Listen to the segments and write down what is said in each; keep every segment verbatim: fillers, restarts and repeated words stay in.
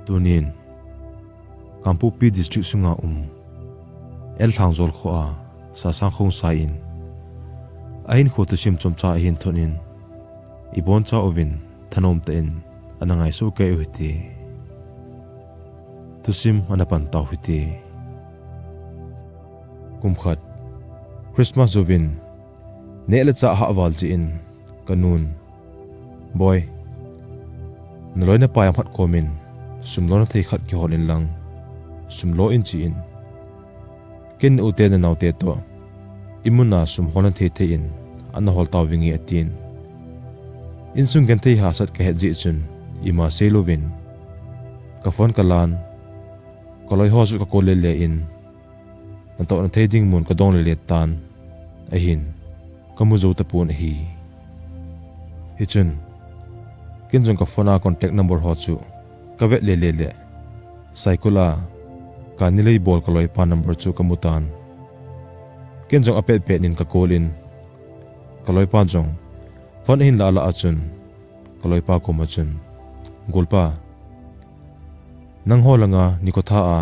Tunin Kangpokpi District sunga um L Lhangjol kho a Sasang Khongsai in ahinkho thusim chomcha ahin thot in, iboncha uvin thanom tah in ana ngaisuh kei u hite. Thusim ana pan tau hite. Kum khat, Christmas jouvin neh le chah hah val jeh in kanun, "Boi, naloi napai a khat komin sum lona thei khat kihol in lang, sum lo in," tin. Ken, "U te nau te toh imun a sum holna thei thei in ana hol tauvinge," atin. Insung genthei hahsat kahet jeh chun ima seilouvin ka phone kalan, kaloi ho chu ka call le le in, natohna thei ding mun kadong le le tan, ahin kamu jou tapon ahi. Hichun ken jong ka phone a contact number ho chu kavet le le le, Saikul a kani lei bol kaloipa number chu kamu tan. Ken jong apet pet in ka call in, kaloipa jong phone ahin lah lah a chun, kaloipa koma chun, "Golpa, nangho langa nikho tha a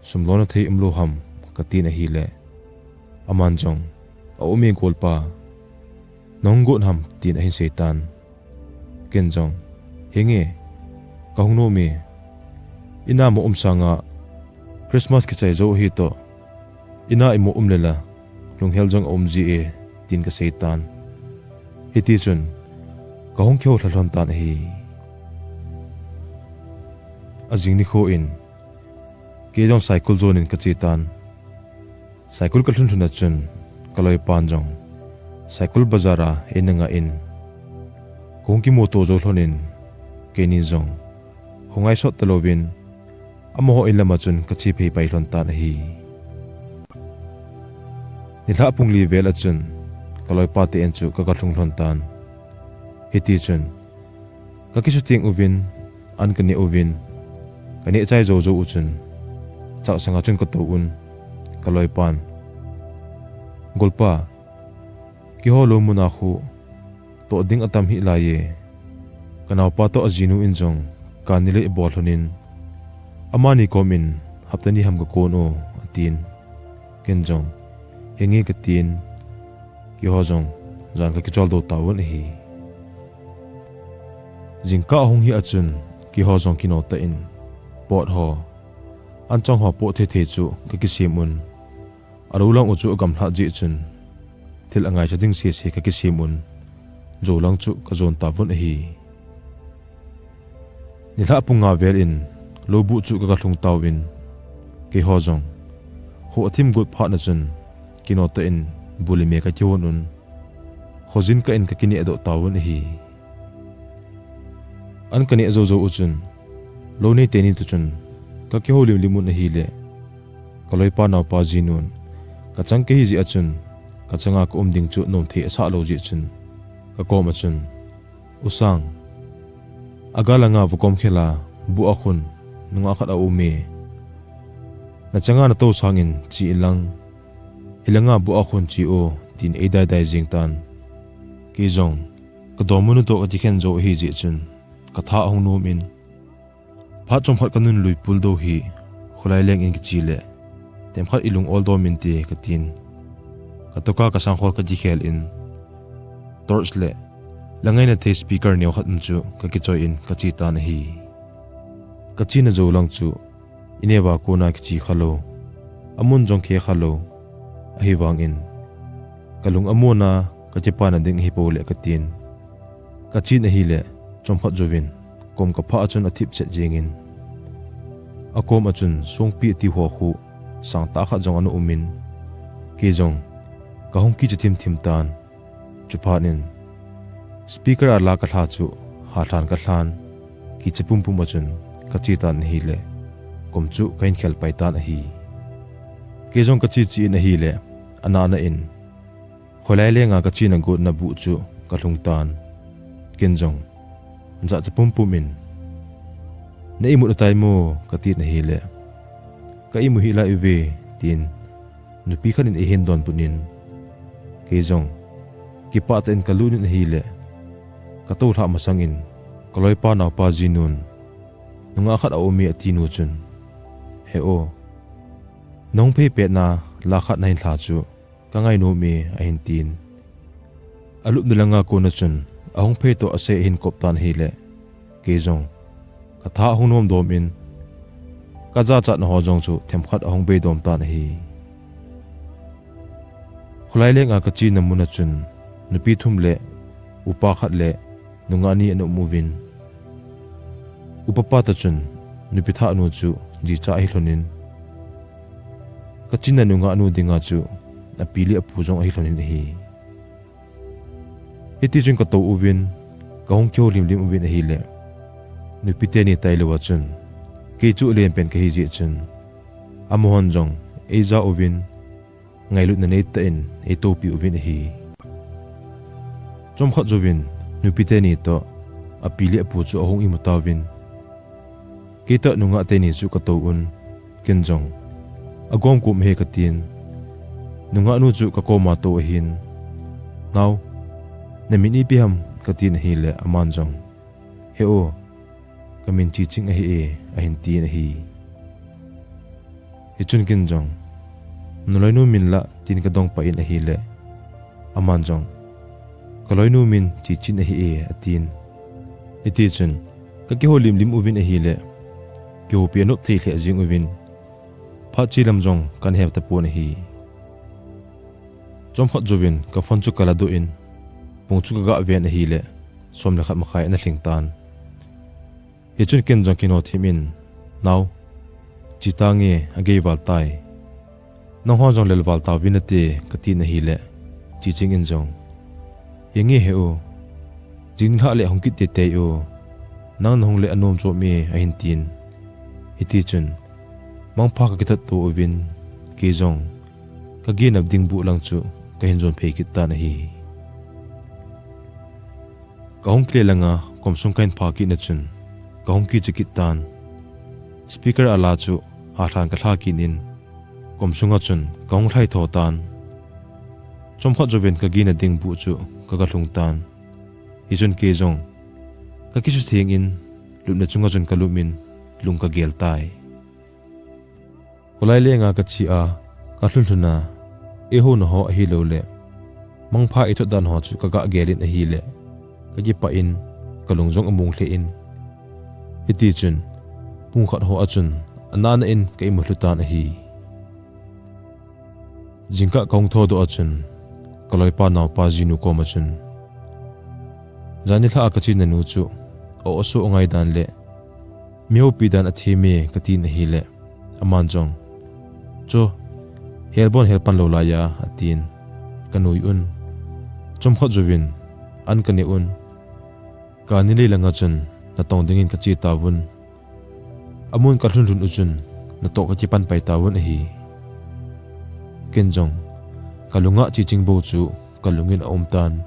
sum lona thei umlou ham?" katin ahile, aman jong, "Aume golpa, nahung got ham?" tin ahin seitan. Ken jong, "Henge, kahung nome. Ina mo um sanga Christmas kichai jou hitoh, ina imo um lela lunghel jong aum jie," tin kaseitan. Hitichun kahung kihou lha lhon tan ahi. Ajing nikho in kei jong Saikul jon in kache tan. Saikul kalhun lhun a chun kaloipan jong Saikul bazar a eina ngah in, kahung kimuto jou lhon in, keini jong hung ngaisot talouvin amaho in lama chun kache phei pai lhon tan ahi. Nilhah pung li vel a chun kaloipa te in chu kaga lhung lhon tan. Hitichun kakisuting uvin, an kaneh uvin, kaneh chai jou jou u chun chaksanga chun katou un, kaloipan, "Golpa, kihou lou muna khu toh ding atam hih laiye. Kanaopa toh ajinu in jong kani lei abol lhon in, amani komin hapta ni ham kakon o," atin. Ken jong, "Henge," katin, keiho jong jan kakichol doh tauvin ahi. Jingkah ahung hi a chun keiho jong kino tah in pot ho, anchang ho poh thei thei chu kakisem un, alou lang u chu agamlha jeh chun thil angaicha ding sese kakisem un, jou lang chu kajon tauvin ahi. Nilhah pung nga vel in lou buh chu kaga lhung tauvin, keiho jong kho athim got phat na chun kino tah in bu le me kakihon un, khojin kah in kakineh doh tauvin ahi. An kaneh jou jou u chun lou nei teni toh chun kakihou lim lim un ahile, kaloipa naopa jinun kachang kahi jeh a chun, kachanga kaum ding chu nom thei asah lou jeh chun, kakom a chun, "U Sang, agal langa vakom khel a buh a khun nungah khat aume. Nachanga natou sangin che in lang, hilanga buh a khun che o," tin eidai dai jing tan. Kei jong kadomun u toh kakikhen jou ahi jeh chun katha ahung nom in, "Phat chomkhat kanun lui puldou hi, kholai leng in kiche le themkhat ilung ol dom inte," katin, katoka kasangkhol kakikhel in, torch le la ngaina thei speaker neo khat um chu kakichoi in kache tan ahi. Kachena jou lang chu ineo a kona kiche khalou, amun jong khe khalou, ahivangin kalung amon a kakipana ding ahipou le katin, kachen ahile, chomkhat jouvin kom kaphah a chun athip chet jengin, akom a chun songpi ati ho khu sangtah khat jong ana um in, kei jong kahung kicha thim thim tan. Chuphat in speaker a la kalha chu halhan kalhan, kicha pumpum a chun kache tan ahile, kom chu kahin khel pai tan ahi. Kei jong kache che in ahile, ana ana in kholai lenga kachena gotna buh chu kalhung tan. Ken jong jacha pumpum in, "Na imut atai mo?" katin ahile, "Ka imu hih lai uve," tin nupi khat in eihin donbut in, kei jong kipah tah in kalut in ahile, katoulhah masang in kaloipa naopa jinun nungah khat aum e ati nu chun, "He o, nahung phei petna la khat nahin lha chu kangai nom e," ahin tin. Alupna langa kona chun ahung phei toh asei ahin kop tan ahile, kei jong katha ahung nom dom in, kajachatna ho jong chu themkhat ahung bei dom tan ahi. Kholai lenga kachena muna chun nupi thum le upa khat le nungah ni ana um uvin, upa pa toh chun nupi thah nu chu jicha ahi lhonin, kachena nungah nu dinga chu api le apu jong ahi lhonin ahi. Hiti chun katou uvin, kahung kihoulim lim uvin ahile, nupi teni tailou a chun kei chu alen pen kahi jeh chun, amahon jong eija uvin, ngailutna neitah in eitoupi uvin ahi. Chomkhat jouvin nupi teni toh api le apu chu ahung imu tauvin, kei toh nungah teni chu katou un, ken jong, "Agom kom ahi," katin. Nungah nu chu kakoma atou ahin, "Nao, namin ipi ham?" katin ahile, aman jong, "He o, kamin Chiching ahi e," ahin tin ahi. Hichun ken jong, "Naloinu min la?" tin kadong pah in ahile, aman jong, "Kaloinu min Chichin ahi e," atin. Hiti chun kakihoulim lim uvin ahile, kihoupi anop thei lheh jing uvin, phat che lam jong kana he tapon ahi. Chomkhat jouvin kaphone chu kaladoh in, pung chu kagah ven ahile, som le khat makhai ana lhing tan. Hichun ken jong kino thim in, "Nao, che tange, agei val tai. Nangho jong lel val tauvin nate," katin ahile, Chiching in jong, "Henge he o, jing nilhah le hung kit teitei o, nang nahung le anom chom e," ahin tin. Hiti chun mangpha kakithat to uvin, kei jong kagena ding buh lang chu kahin jon phei kit tan ahi. Kahung kile langa kom sung kahin pha kit na chun, kahung kicha kit tan. Speaker a la chu halhan kalha kit in, kom sunga chun kahung lhai tho tan. Chomkhat jouvin kagena ding buh chu kaga lhung tan. Hichun kei jong kakisutheng in, lupna chunga chun kalum in, lung kagel tai. Kholai lenga kache a, kalhun lhun a, eihouna ho ahilou le mangpha eithot dan ho chu kagah gel in ahile, kakipah in, kalung jong among lheh in. Hiti chun pung khat ho a chun anana in ka imu lhu tan ahi. Jingkah kahung thodoh a chun, kaloipa naopa jinu koma chun, "Jan nilhah a kachena nu chu aw asoh angai dan le mi houpi dan athem e," katin ahile, aman jong, "Chu, helbon helpan lou laiya," atin. Kanoi un, chomkhat jouvin, an kaneh un, "Kani lei langa chun natong dingin kache tauvin. Amun kalhun lhun u chun natoh kakipan pai tauvin ahi." Ken jong kalunga Chiching bou chu kalungin aum tan.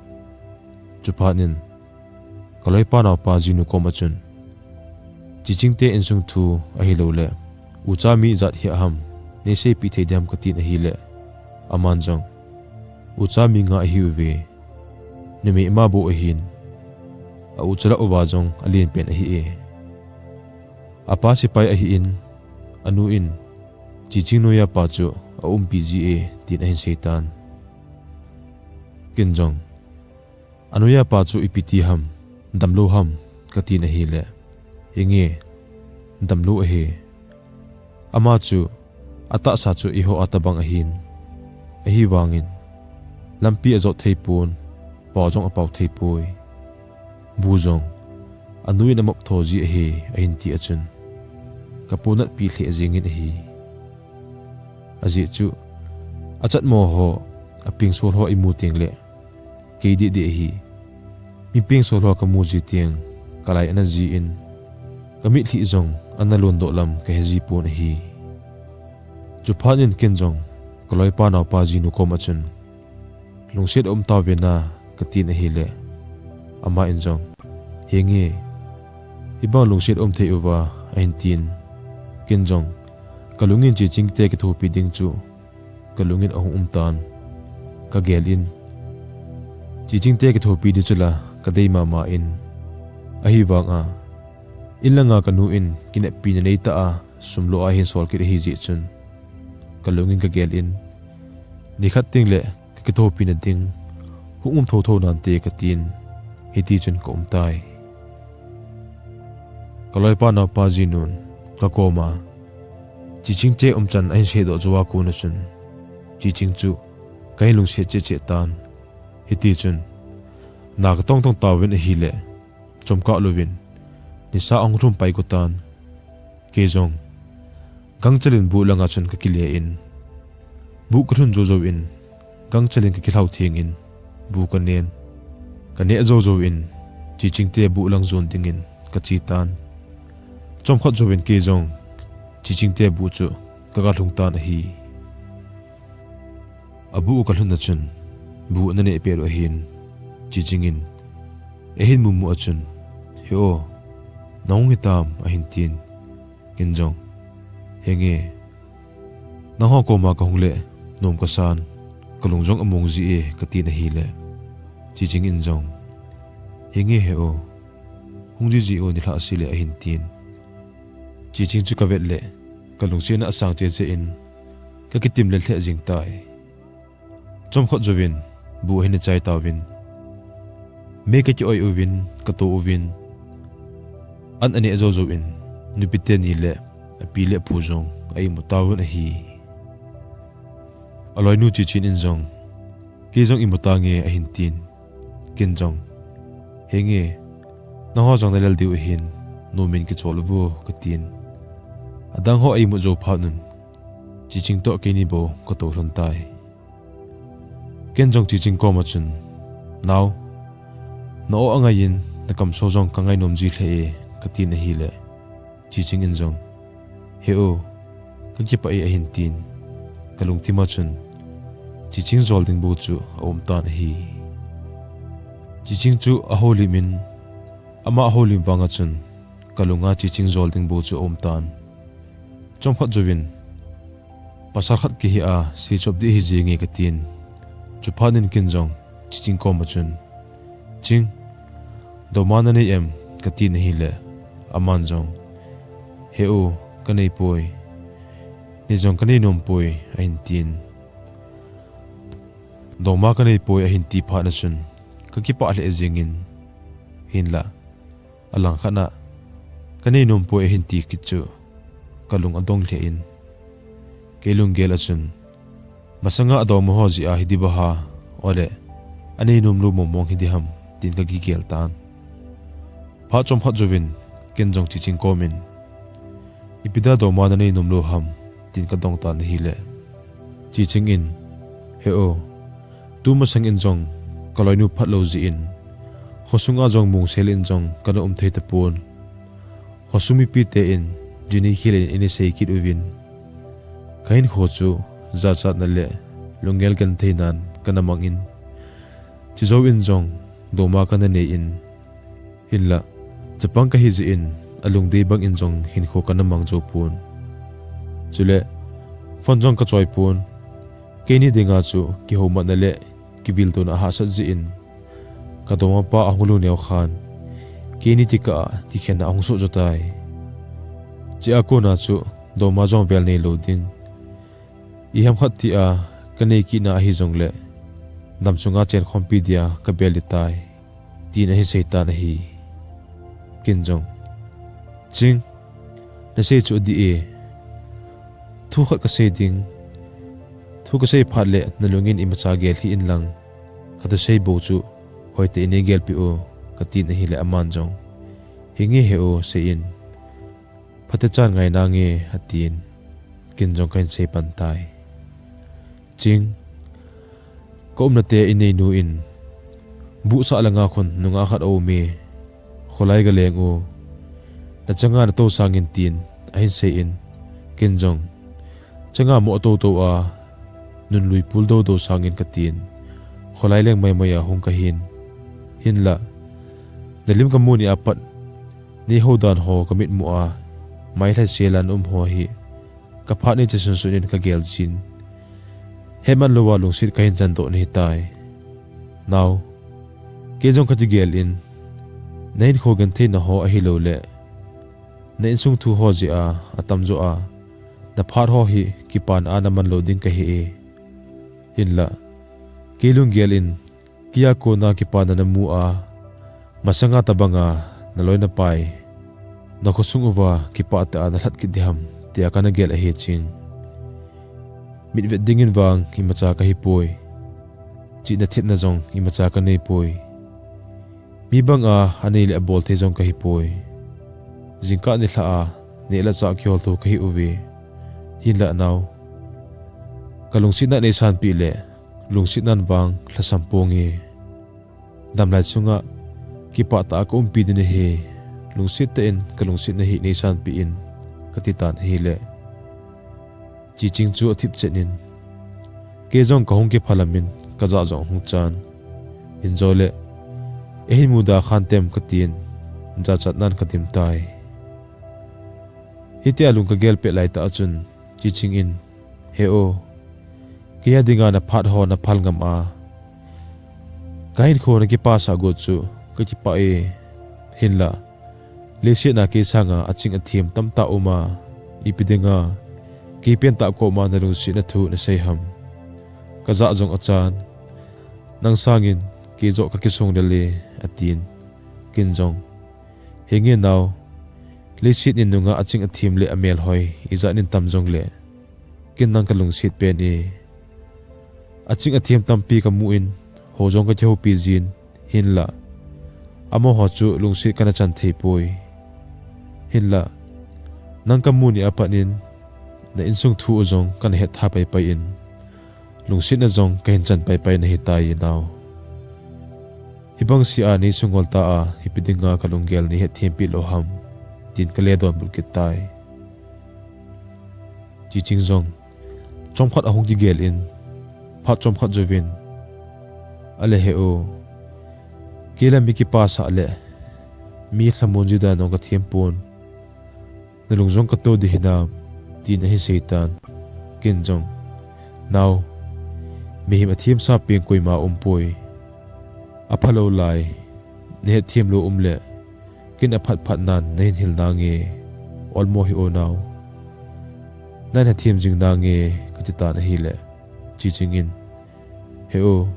Chuphat in kaloipa naopa jinu koma chun, "Chiching te insung thu ahilou le ucha mi ijat hi ham neiseipeh thei dem?" katin ahile, aman jong, "Ucha mi nga ahiuve. Numei ima bou ahin, a ucha lah uva jong alen pen ahi e. Apa sepai ahin, anu in Chiching noiya pa chu aumpi ji e," tin ahin sei tan. Ken jong, "Anoiya pa chu ipi ti ham, damlou ham?" katin ahile, "Henge, damlou ahi. Ama chu atahsa chu eiho a tabang ahin, ahivangin lampi ajot thei pon, pao jong apao thei poi. Bu jong anu in amop tho ji ahi," ahin ti a chun, kapunatpi lheh jengin ahi. Ajeh chu achatmo ho, apengsol ho imu teng le kei deh deh ahi. Mi pengsol ho kamu ji teng, kalai ana jin, kamitlhi jong ana londoh lam kahe ji pon ahi. Chuphat in ken jong kaloipa naopa jinu koma chun, "Lungset aum tauve na," katin ahile, ama in jong, "Henge, ibang lungset aum thei uva?" ahin tin. Ken jong kalungin Chiching te kithopi ding chu kalungin ahung um tan. Kagel in, Chiching te kithopi ding chu la kadei mama in, ahivanga Inlanga kanu in kineppi na neitah a sum lo a hin sol kit ahi jeh chun, kalung in kagel in, nikhat teng le kakithopi na ding, hung um thotho nante katin, hiti chun kaum tai. Kaloipa naopa jinun kakoma Chiching te umchan ahin seidoh jou a kona chun, Chiching chu kahin lungset cheh cheh tan. Hiti chun, na katong tong tauvin ahile, chomkah louvin nisa ahung lhum pai go tan. Kei jong gangchel in buh langa chun kakile in, buh kalhun jou jouvin, gangchel in kakilhau theng in, buh kanen. Kaneh jou jouvin, Chiching te buh lang jon dingin kache tan. Chomkhat jouvin kei jong Chiching te buh chu kaga lhung tan ahi. Abuh u kalhun a chun, buh ana neh pet u ahin, Chiching in eihin mumu a chun, "He o, nahung hitam?" ahin tin. Ken jong, "Henge, nangho koma kahung le nom kasan, kalung jong among ji e," katin ahile, Chiching in jong, "Henge he o, hung jiji o nilhah sele," ahin tin. Chiching chu kavet le, kalungsetna asang cheh cheh in, kakitim lel lheh jeng tai. Chomkhat jouvin, buh ahin achai tauvin, mei kaki-oi uvin, kato uvin, an aneh jou jouvin, nupi teni le api le apu jong a-imu tauvin ahi. Aloinu Chiching in jong, "Kei jong imu tange?" ahin tin. Ken jong, "Henge, nangho jong nalel diu ahin, nomin kichol uvo," katin. Adang ho a-imut jou phat un, Chiching toh keini bou kato lhon tai. Ken jong Chiching koma chun, "Nao, na-o angai in, nakamso jong kangainom ji lheh e," katin ahile, Chiching in jong, "He o, kakipah e," ahin tin. Kalungthim a chun, Chiching jol ding bou chu aum tan ahi. Chiching chu ahoulim in, ama ahoulim vang a chun, kalunga Chiching jol ding bou chu aum tan. Chomkhat jouvin, "Pasal khat kihe a, seichop ding ahi jenge," katin. Chuphat in ken jong Chiching koma chun, "Ching, doma nanei em?" katin ahile, aman jong, "He o, kanei poi. Nei jong kanei nom poi," ahin tin. "Doma kanei poi," ahin ti phat a chun, kakipah lheh jeng in, hinlah, alangkhat a, "Kanei nom poi," ahin ti kit chu, kalung adong lheh in, kei lunggel a chun, "Masanga adoma ho jeh a hidi baha, ole anei nom lou mong mong hidi ham," tin kakigel tan. Phat chomkhat jouvin, ken jong Chiching komin, "Ipi dia doma nanei nom lou ham?" tin kadong tan ahile, Chiching in, "He o, tumasang in jong kaloinu phatlou jeh in, khosunga jong mungsel in jong kana um thei tapon. Khosung mipite in, jinei khel in eina sei kit uvin, kahinkho chu jachatna le lunggel gentheinan kana mang in, chujou in jong doma kana nei in, hinlah, chapang kahi jeh in, alungdei bang in jong hinkho kana mang jou pon. Chule, phone jong kachoi pon. Keini dinga chu kihoumatna le kiviltona ahahsat jeh in, kadoma pa ahung lhung neo khan, keini tikah a kikhenna ahung soh jo tai. Chea kona chu doma jong vel neilou ding, iham khat tia kanei kitna ahi jongle, damsunga chenkhompi dia kabel ding tai," tin ahin sei tan ahi. Ken jong, "Ching, nasei chu adih e. Thu khat kasei ding. Thu kasei phat le nalungin imacha gel hih in lang, kathusei bou chu hoitah in neigelpeh o," katin ahile aman jong, "Henge he o, sei in. Phatechan ngai nange," atin. Ken jong kahin sei pan tai. "Ching, kaumnate inneinu in, buhsah langa khun nungah khat aume, kholai galeng u, nachanga natou sangin," tin ahin sei in, ken jong, "Changa mo toutou a, nunlui pul doudou sangin," katin, kholai leng maimai a hung kahin, hinlah, nalim kamu ni apat, neihou dan ho kamitmu a, mailhai sela naum ho hi, kaphat neiche sunsun in kagel jin, hetman louva lungset kahin chandoh nahitai. Nao, kei jong kati gel in, nahinkho gentheina ho ahilouleh, Na insung thu ho jeh a, atamjo a, na phat ho hi kipana a na man lou ding kahi e. Hinlah, kei lunggel in, kei a kona kipana na mu a, masanga tabanga, na loi na pai, na khosung uva kipah tah a na lhat kit ding ham, tia kana gel ahi ching. Mitvet dingin vang imacha kahi poi. Chihna thepna jong imacha kanei poi. Mi banga anei le abol thei jong kahi poi. Jingkah nilhah a, neh le chah kihol tho kahi uve. Hinlah nao, ka lungsetna nei sanpeh le, lungsetnan vang lhasam ponge. Damlai sunga kipah tah a ka umpi ding ahi, lungset tah in ka lungsetna hi nei sanpeh in, kati tan ahile. Chiching chu athip chet in, kei jong kahung kiphalam in, kajah jong ahung chan. Injo le, eihin muda khan tem katin, jachatnan kadim tai. Hitia lung kagel pet laitah a chun, Chiching in, He o, kei a dinga na phat ho na phal ngam a, kahinkho na kipasah got chu kakipah e. Hinlah, leiset a kei sanga aching athem tamtah um a, ipi dinga kei pentah koma na lungsetna thu nasei ham. Kajah jong achan. Nang sangin kei joh kakisong lel e, atin. Ken jong, Henge nao, leiset in nungah aching athem le amelhoi ijat in tam jongle, ken nang kalungset pen e. Aching athem tampi kamu in, hou jong kakihoupi jin, hinlah, amaho chu lungset kana chan thei poi. Hinlah, nang kamu ni apat in, na insung thu u jong kana het tha paipai in, lungsetna jong kahin chan paipai nahitai nao. Hibang sea nei sungol ta a, ipi dinga kalunggel nei hetthem peh lou ham, tin kale donbut kit tai. Chiching jong, chomkhat ahung kigel in, phat chomkhat jouvin, Ale he o, kei la mi kipasah le, mi lhamon jida nong kathem pon. Na lung jong kato ding hinam, tin ahin seitan. Ken jong, Nao, mihem athemsa peng koima umpoi. Aphalou lai, nahetthem lou um le, ken aphat phat nan nahin hil nange, olmo hi o nao. Nahin hetthem jing nange, kati tan ahile, Chiching in, He o,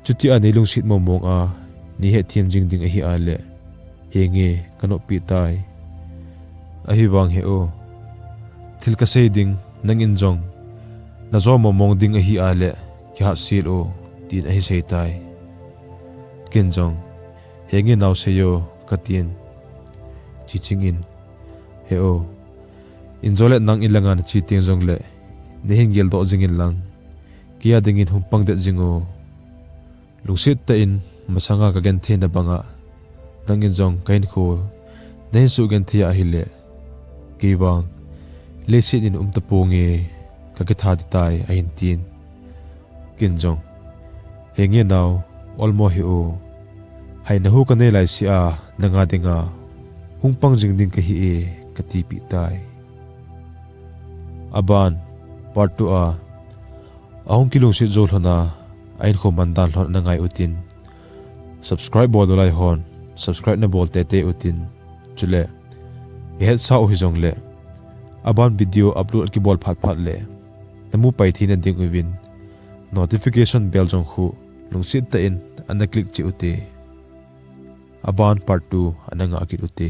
chutia nei lungset momong a, nei hetthem jing ding ahi a le, henge, kanoppeh tai. Ahivang he o, thil kasei ding, nangin jong najo momong ding ahi a le, kihat sel o, tin ahin seitai. Ken jong, Henge nao sei o, katin. Chiching in, He o, injo le nang ilanga nache teng jongle, neihin geldoh jing inlang, kei a dingin hung pang det jing o. Lungset tah in masanga kagenthei na banga, nangin jong kahinkho nahin sugenthei ahile, kei vang leiset in umta ponge, kakitha ding tai, ahin tin. Ken jong, Henge nao, olmo hi o. Haina hu kanei lai sea, nanga dinga hung pang jing ding kahi e, katipeh tai. Aban, part two a, ahung kilungset jou lhon a, ahinkho mandan lhon ana ngai utin, subscribe bol nalai hon subscribe nabol teitei utin, chule ihetsau hijongle, aban video upload kibol phat phat le, namu pai theina ding uvin, notification bell jong khu lungset tah in ana click cheh ute. Aban part two ana ngah kit ute.